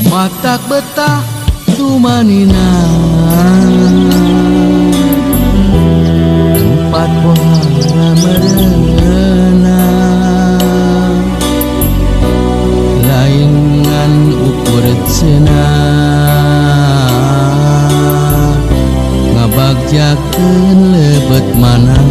Matak betah tumanina tempat pohara merenang lain ngan ukur cenah ngabagjakeun lebet mana.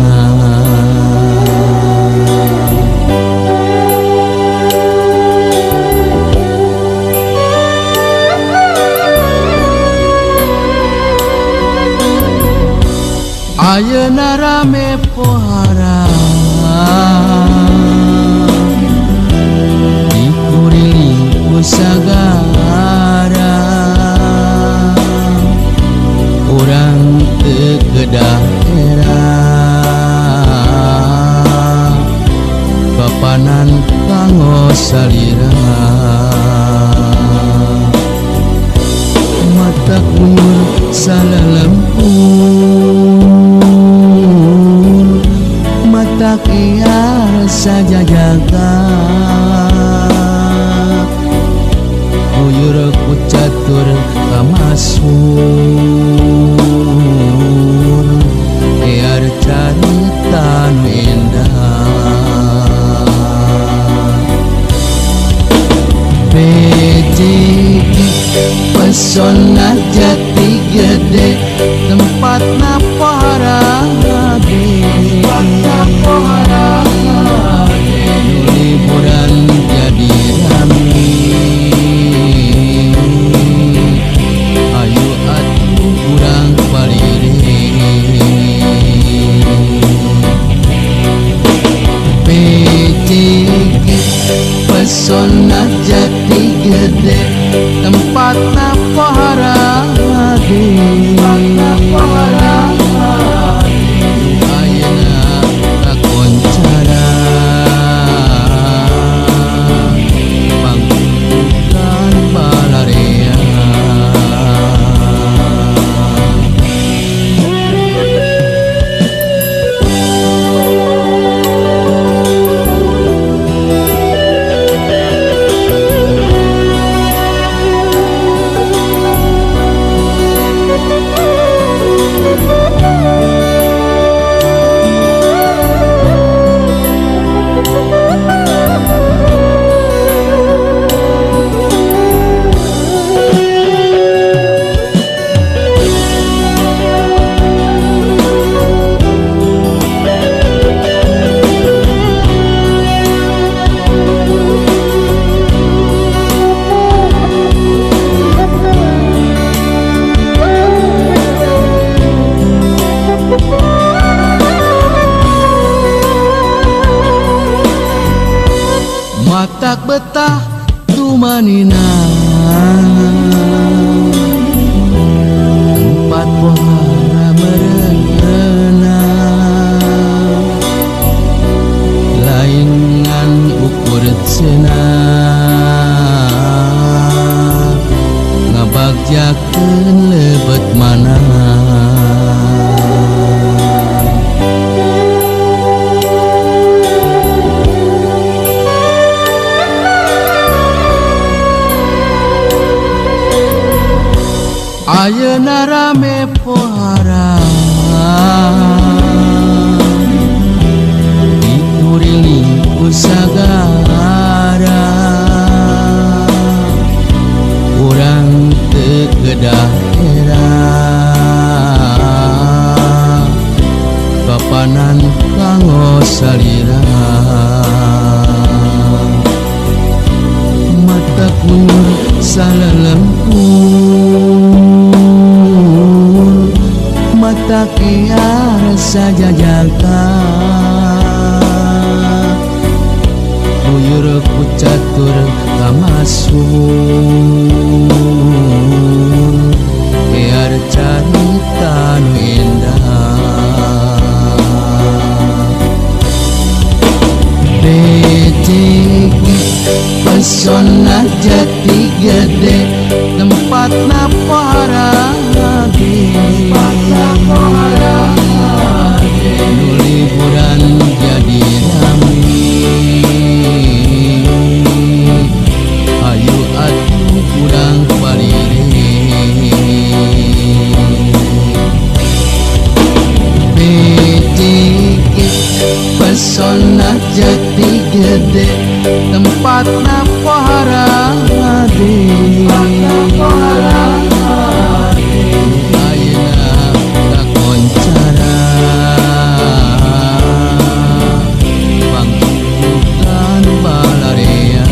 Ayeuna rame pohara dikuriling ku sagara urang teu kedah era papanan kanggo salira mata kuyur salalempur mata kiar saja jaga kuyur ku catur kamasur kiar carita nu indah PJG pesona jati gede tempatna pohara liburan jadi rame ayo atuh urang palire PJG pesona jati gede tempatna pohara ayeuna kakoncara pangkukan balarea. Matak betah tumanina tempat pohara merenang lain ngan ukur cenah ngabagjakeun lebet mana. Ayeuna rame pohara dikuriling ku sagara urang teu kedah era papanan kanggo salira mata kuyur salalempur mata kiar saja jaga Kabatur ku catur kamasun biar carita nu indah becik pesona jati gede tempatna parade nu liburan jadi rame ayo atuh kurang palire becik pesona jati gede tempatna parade ayeuna kakoncara pangsubukan balarea.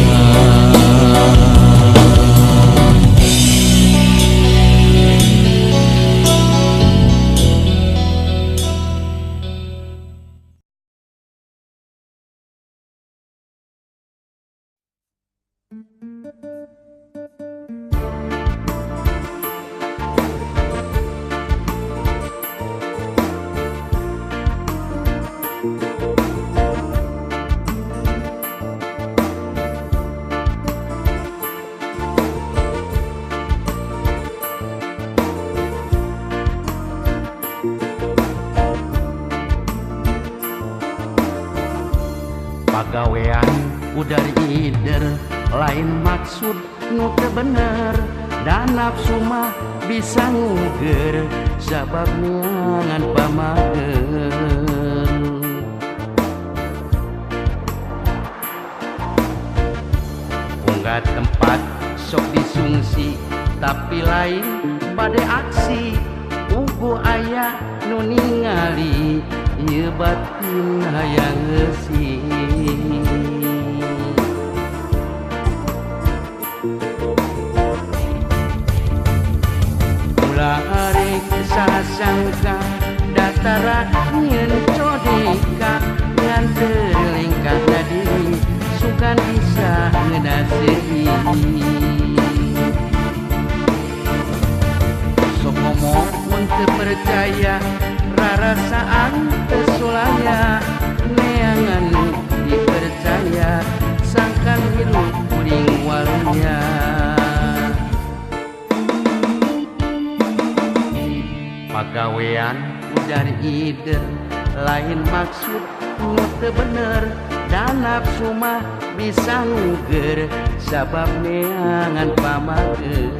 Pagawean udar ider lain maksud nu teu bener dan nafsu mah bisa nguger sabab neangan pamager. Unggah tempat sok disungsi tapi lain bade aksi ugu aya nu ningali ieu batin hayang ngeusi. Ulah arek sasangka datara nyeun codeka ngan terlengkah tadi sugan bisa ngeunah seuri. Sok ngomong mun teu percaya rarasaan teu sulaya neangan nu dipercaya sangkan hirup kuring walunya. Pagawean udar ider lain maksud nu teu bener dan nafsu mah bisa nguger sabab neangan pamager.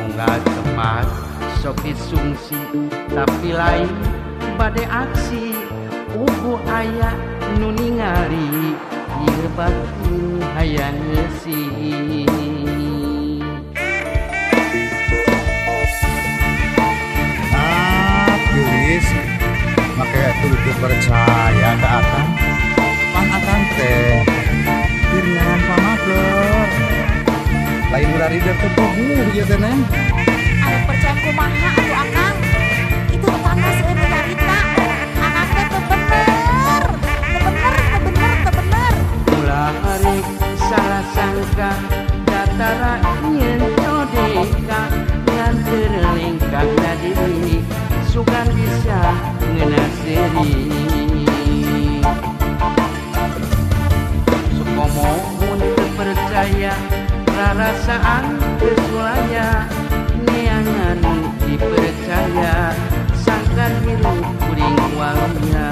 Unggah tempat sok disungsi tapi lain bade aksi ugu aya nu ningali ieu batin hayang ngeusi. Ah, geus make atuh percaya ka akang. Pan akang teh dirian pamager. Lain urang rider teh puguh ieu teh Neng. Anu percaya kumaha atuh akang? Itu tetangga seueur nu carita. Akang teh teu bener. Teu bener, teu bener, teu bener. Ulah arek salah sangka datara nyeun codeka ngan terlengkah tadi sugan bisa ngeunah seuri. Sukomo mun teu percaya rarasaan teu sulaya neangan nu dipercaya sangkan hirup kuring walunya.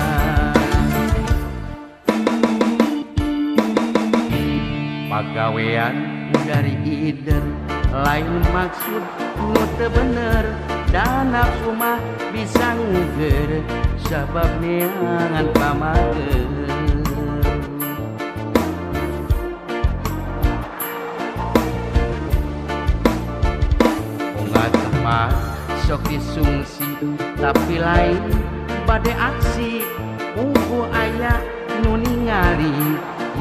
Pagawean dari ider lain maksud nu teu bener dan nafsu mah bisa nguger sabab neangan pamager. Unggah tempat sok disungsi tapi lain bade aksi ugu aya nu ningali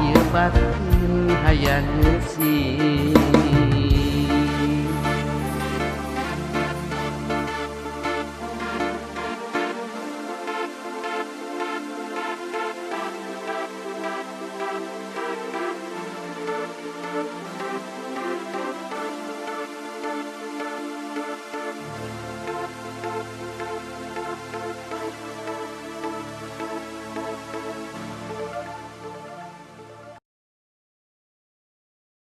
ieu batin hayang ngeusi.